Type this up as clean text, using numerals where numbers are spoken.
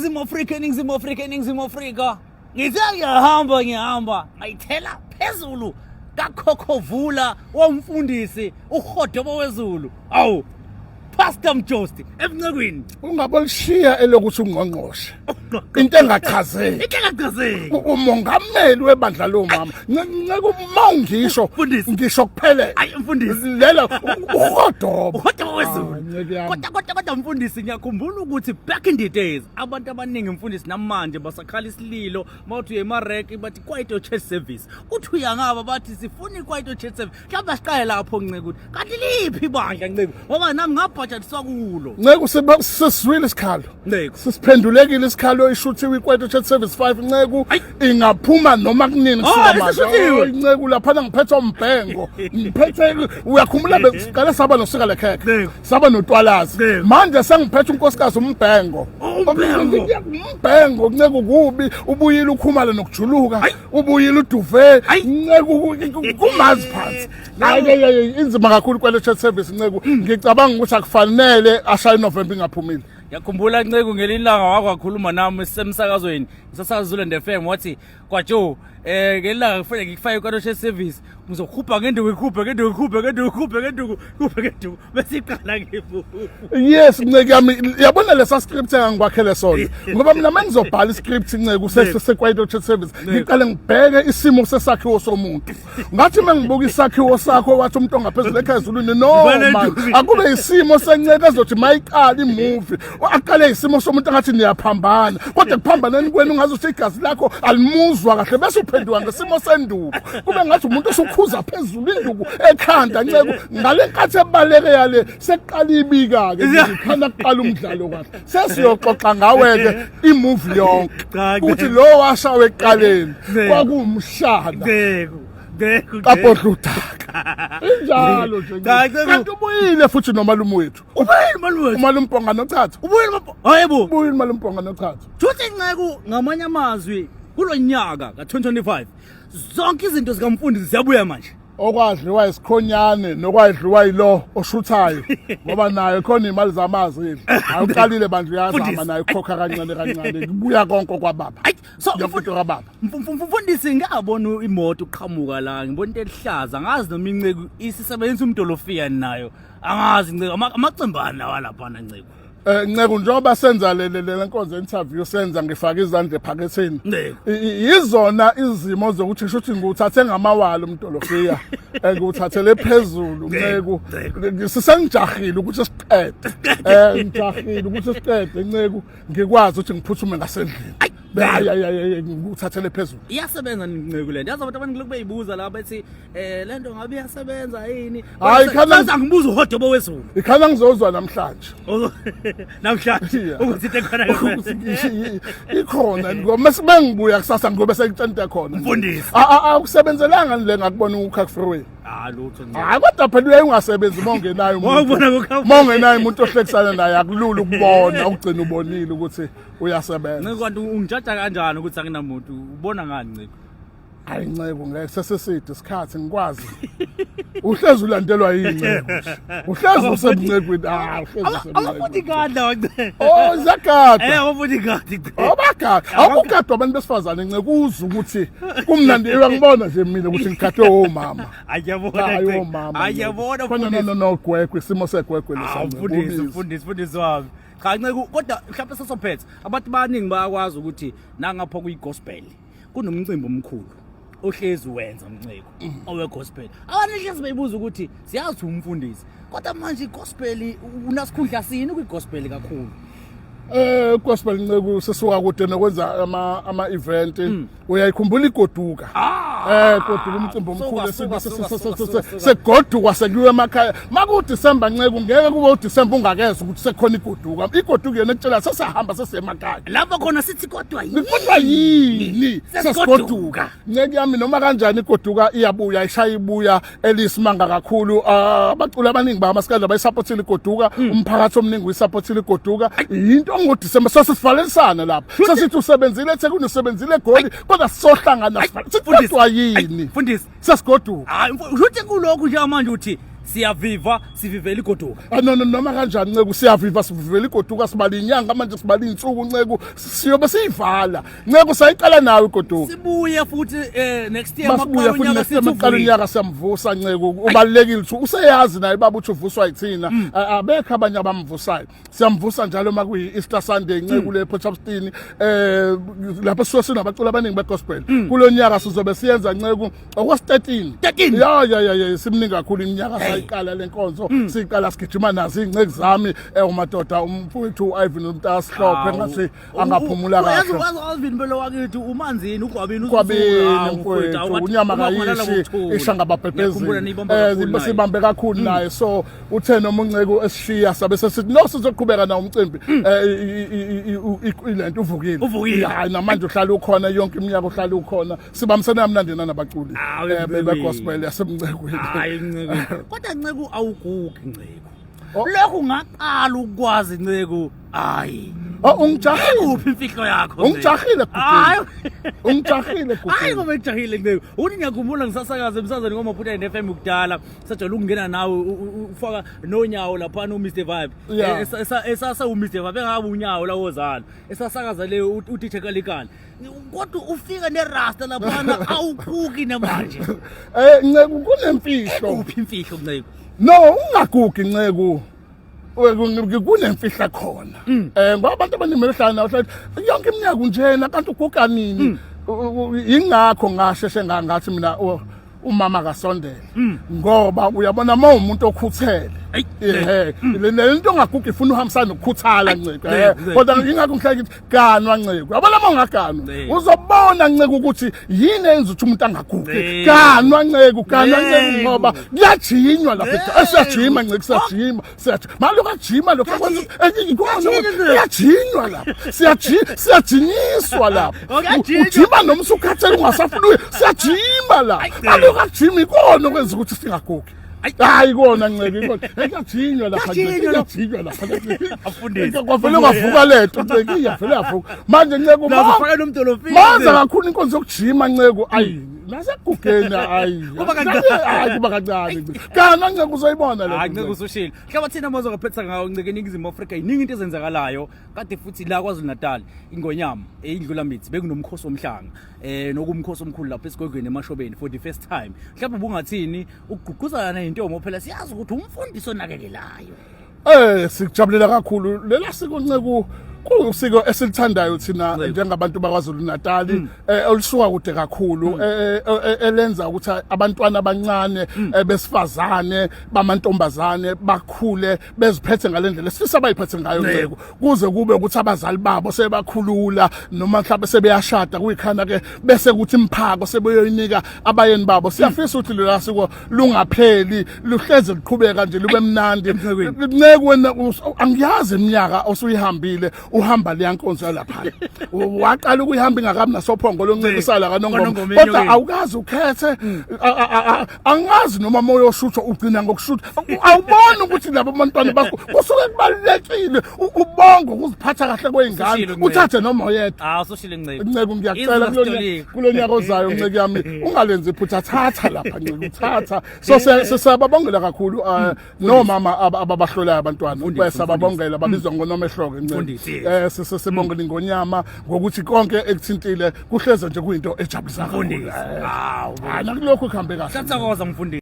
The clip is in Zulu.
Ningizimu Afrika, eNingizimu Afrika, eNingizimu Afrika. Ngithe ngiyahamba ngihamba ngayithela phezulu kakhokhovula womfundisi uHodobo wezulu. Awu Pastor Mjosti ebuncekwini. Ungabolishiya elokuthi ungqongqoshe. Into engachazeki. Into engachazeki. Umongameli webandla lomama. Nceke uma ungisho Mfundisi. ngisho kuphelele. Ayi mfundisi. Lela uHodobo. Uhodobo wezulu. Ah, nceke yami. Kodwa kodwa kodwa mfundisi ngiyakhumbula ukuthi back in the days abantu abaningi mfundisi namanje basakhala isililo mawuthi uye emareki bathi kwaito church service. Uthi uya ngaba bathi sifuna ikwaito church service. Mhlawumbe asiqale lapho Nceku ukuthi kanti liphi ibandla Nceku ngoba nami ngabhajatiswa kulo. Nceku sesizwile isikhalo. Nceku. Sisiphendulekile isikhalo ishuthiwe ikwaito church service 5 Nceku Ayi. ingaphuma noma kunini Oh, kusuka manje. isishuthiwe. Oh, Nceku laphana ngiphethe umbhengo. Ngiphethe uyakhumbula besiqale saba nosika lekhekhe. Nceku. Saba notwalazi. Nceku. Manje sengiphethe unkosikazi umbhengo. Umbhengo. Umbhengo Nceku kubi ubuyile ukhumala nokujuluka. Ayi. Ubuyile uduve Ayi. Nceku kumazi phansi. Hayi hayi, hayi, inzima kakhulu kwele church service Nceku. Ngicabanga ukuthi akufanele ashaye November ingaphumile. Ngiyakhumbula Nceku ngelinye ilanga wakwakhuluma nami sisemsakazweni ngisasakaza Zululand FM wathi kwaJo ngelinye ilanga kufanele ngikufake kwaito church service ngizokhupha ngenduku ikhuphe ngenduku ikhuphe ngenduku ikhuphe ngenduku ikhuphe ngenduku bese iqala ngemuva. Yes Nceku yami yabona lesa script engangikwakhele sona ngoba mina mangizobhala iscript Nceku sekwaito church service ngiqale ngibheke isimo sesakhiwo somuntu ngathi mangibuka isakhiwo sakho wathi umuntu ongaphezulu ekhaya ezulwini no Ngibona man induku. akube isimo senceke ezothi mayiqala imovie aqale isimo somuntu angathi niyaphambana kodwa ekuphambaneni kwenu ungaze uthi igazi lakho alimuzwa kahle bese uphenduka ngesimo senduku kube ngathi umuntu osukhuza phezulu induku ekhanda Nceku ngale nkathi ebaleke yale sekuqala ibika ke ngikhanda kuqala umdlalo kahle sesiyoxoxa ngawe ke imovie yonke Cha, ukuthi Nceku. lo washawe ekuqaleni Nceku. kwakuwumshana Nceku Nceku kabhodla udaka injalo nje Cha, Nceku. kanti ubuyile futhi nomalume wethu Ubuyile malume. umalume Mponga nochatha Ubuyile malume. Hayibo. ubuyile umalume Mponga nochatha Futhi Nceku ngamanye amazwi kulonyaka ka2025 zonke izinto zikamfundisi ziyabuya manje. Okwadliwa isikhonyane nokwadliwa yilo oshuthayo ngoba naye khona imali zamazi awuqalile bandla uyazama Mfundisi. naye ukhokha kancane kancane kubuya konke kwababa Ayi so yonke into kababa. Mfundisi ngabona imoto uqhamuka la ngibona into elihlaza ngazi noma inceku isisebenzisa umdolofiya nayo angazi Nceku amacembana lawa lapha na Nceku. Nceku njengoba senza le le le nkonzo interview senza ngifaka izandla ephaketheni. Nceku. Yizona izimo zokuthi kusho ukuthi ngiwuthathe ngamawala umdolofiya ngiwuthathele phezulu Nceku. Nceku. Sisengijahile ukuthi siqede. Ngijahile ukuthi siqede Nceku ngikwazi ukuthi ngiphuthume ngasendlini. Ayi. Hayi hayi hayi ngiwuthathele phezulu. Iyasebenza Nceku lento. Yazi abantu abaningi lokhu beyibuza la bethi lento ngabe iyasebenza yini? Hayi, khana- Senza ngibuza uhodobo wezulu. Ikhala ngizozwa namhlanje. Namhlanje ukuthi into ekhona Ukuthi ikhona ngoba mase bengibuya kusasa ngoba sengitshente khona. Mfundisi. Akusebenzelanga le ngakubona uCac Freeway. Ah lutho Nceku. Hayi kodwa phela uyaye ungasebenzi uma ungenayo umuntu. Wawubona ku-Carrefour. Uma ungenayo umuntu ohlekisana naye akulula ukubona ugcina ubonile ukuthi uyasebenza. Nceku kanti ungijaja kanjani ukuthi anginamuntu ubona ngani Nceku? Hayi Nceku ngeke seseside isikhathi ngikwazi. Uhlezi ulandelwa yinceku. nje. Uhlezi usemncekweni. Ah uhlezi Ama usemncekweni. bodyguard lawa Nceku. Oh zakade. Ama bodyguard Nceku. Obagada, awugadwa abantu besifazane Nceku uzwe ukuthi kumnandi uyangibona nje mina ukuthi ngigadwe omama. Ayabona Hayi Nceku. omama. Ayabona Khona no no no gwegwe isimo segwegwe Ah, lesa. mfundisi mfundisi mfundisi wami. Cha Nceku kodwa mhlawumbe sesophetha abantu baningi bayakwazi ukuthi nangapha kuyi gospel kunomcimbi omkhulu ohlezi wenza Nceku owe gospel. Abantu hlezi beyibuza ukuthi siyazi umfundisi kodwa manje igospel unasikhundla sini kwi gospel kakhulu. Gospel Nceku sisuka kude nokwenza ama event. Uyayikhumbula igoduka. Goduka umcimbi omkhulu Suka, suka, suka, suka, suka, suka. segoduka sekuyiwe emakhaya. Maku December Nceku ngeke kube uDecember ungakezwa ukuthi sekukhona igoduka. Igoduka yena ekutshela sesahamba sesemakhaya. Lapho khona sithi kodwa yini? Kodwa yini Sesigoduka. sesigoduka. Nceke yami noma kanjani igoduka iyabuya ishaya ibuya elisimanga kakhulu. Abaculi abaningi bamaskandi bayisupportile igoduka, umphakathi omningi uyisupportile igoduka. Yinto ngoDecember sesifalelisana lapha. Sesithi usebenzile eThekwini usebenzile eGoli kodwa sisohlangana Mfundisi. kodwa yini Mfundisi. sesigoduka. Hayi usho ukuthi kulokhu njengamanje uthi Siyaviva, sivivela igoduka. Ah, no, no, noma kanjani Nceku, siyaviva, sivivela igoduka. Sibala inyanga manje, sibala iy'nsuku Nceku, siyobe siyivala Nceku, sayiqala nawe igoduka. Sibuye futhi next year. Masibuya futhi next year maqala unyaka, siyamvusa Nceku. Ubalulekile ukuthi useyazi naye baba ukuthi uvuswa yithina. Abekho abanye abamvusayo, siyamvusa njalo uma kuyi Easter Sunday Nceku, le Port Shepstone, lapho sisuke sinabaculi abaningi begospel. Kulonyaka sizobe siyenza Nceku okwesi 13. 13? Ya, simningi kakhulu iminyaka sayiqala lenkonzo, siqala sigijima nazo iy'nceku zami, umadoda umfowethu Ivan Umntasihlophe, ngathi angaphumula kahle. Yazi Alvin belo wakithi umanzini ugwabini. Kwabini mfowethu, unyama kayishi isha ngababhebhezini, sibambe kakhulu naye. So uthe noma uNceku esishiya, sabe sesithi no, sizoqhubeka nawo umcimbi, ilento uvukile. Uvukile. Hayi, namanje uhlala ukhona yonke iminyaka, uhlala ukhona, sibambisene kamnandi nabaculi Hawu, be-gospel yasemncekweni. Hayi Nceku, kodwa Nceku awugugi Nceku. Oh. Lokhu ngaqala ukwazi Nceku, hayi. Oh, ungijahile. Kuphi imfihlo yakho, Nceku? Ungijahile. Hayi. Ungijahile. Hayi, ngoba ngijahile Nceku, uthi ngiyakhumbula ngisasakaza emsazweni ngoMaphutha FM kudala, sajwayele ukungena nawe, ufaka nonyawo laphana uMr Vibe. Esasa uMr Vibe engabe unyawo la wozalo esasakaza le uDJ Kalikali, kodwa ufika nerasta laphana, awugugi namanje. Nceku, kunemfihlo. Kuphi imfihlo Nceku? No, ungagugi Nceku, kunemfihla khona, ngoba abantu abaningi behlala nawe, hlala yonke iminyaka unjena, kanti uguga nini? Ingakho ngasheshe ngathi mina umama kasondele, ngoba uyabona uma umuntu okhuthele, ehe, le nto ongagugi ifuna uhambisana nokukhuthala Nceku. Kodwa ingakho ngihlale ngithi ganwa Nceku. Yabona uma ungaganwa, uzobona Nceku ukuthi yini eyenza ukuthi umuntu angagugi. Ganwa Nceku, ganwa Nceku, ngoba kuyajinywa lapha. Siyajima Nceku, siyajima, siyajima malo kajima lokho kwenza kuyajinywa lapha, siyajinyiswa lapha. Ujima noma usukhathele ungasafuni, siyajima lapha, malo kajima, ikona okwenza ukuthi singagugi. Hayi kona Nceke, ikona kuyajinywa lapha, kuyajinywa lapha. Afundisi. Kwavele kwavuka lento Nceke, iyavele yavuka manje Nceke. Nazofaka nomdolofini. Maza kakhulu inkonzo yokujima Nceke, ayi nasegugeni, ayi. Kuba kancane. Hayi, kuba kancane kana Nceke, uzoyibona le. Hayi Nceke, usushilo. Mhlawumbe thina mazongaphetha ngawo Nceke, eNingizimu Afrika iningi into ezenzakalayo kade, futhi la KwaZulu Natal ingonyama eyindlula mithi bekunomkhosi womhlanga, nokumkhosi omkhulu lapha esigodlweni eMashobeni for the first time. Mhlawumbe ubungathini ukugqugquzana neyintombi? Phela siyazi ukuthi umfundisi onakekelayo. Sikujabulela kakhulu lela siko Nceku, kuwusiko esilithandayo thina njengabantu bakwaZulu Natal, olusuka kude kakhulu, elenza ukuthi abantwana abancane, besifazane, bamantombazane bakhule beziphethe ngalendlela esifisa bayiphethe ngayo Nceku, kuze kube ukuthi abazali babo sebakhulula noma mhlawumbe sebeyashada, kuyikhana ke bese kuthi imphako sebeyoyinika abayeni babo. Siyafisa ukuthi lela siko lungapheli, luhleze luqhubeka nje, lube mnandi. Nceku, wena angiyazi iminyaka osuyihambile uhamba leya nkonzo yalapha, waqala ukuyihamba ingakabi nasophongo loncelisala kaNongoma, kodwa awukazi ukhethe. Angazi noma moya oshutha ugcina ngokushutha, awuboni ukuthi labo bantwana bakho kusuke kubalulekile ubonge ukuziphatha kahle kwey'ngane, uthathe noma oyedwa. Ah, usushilo Nceku. Nceku, ngiyacela kulo nyaka ozayo Nceku yami, ungalenzi iphutha, thatha lapha Nceku, thatha. So siyababongela kakhulu nomama ababahlolayo abantwana, besababongela, babizwa ngonomehlo-ke Nceku. Sibongela ingonyama ngokuthi konke ekuthintile kuhleze nje kuyinto ejabulisa kakhulu. Hayi, nakulokhu kuhambe kahle. Siyathokoza mfundisi.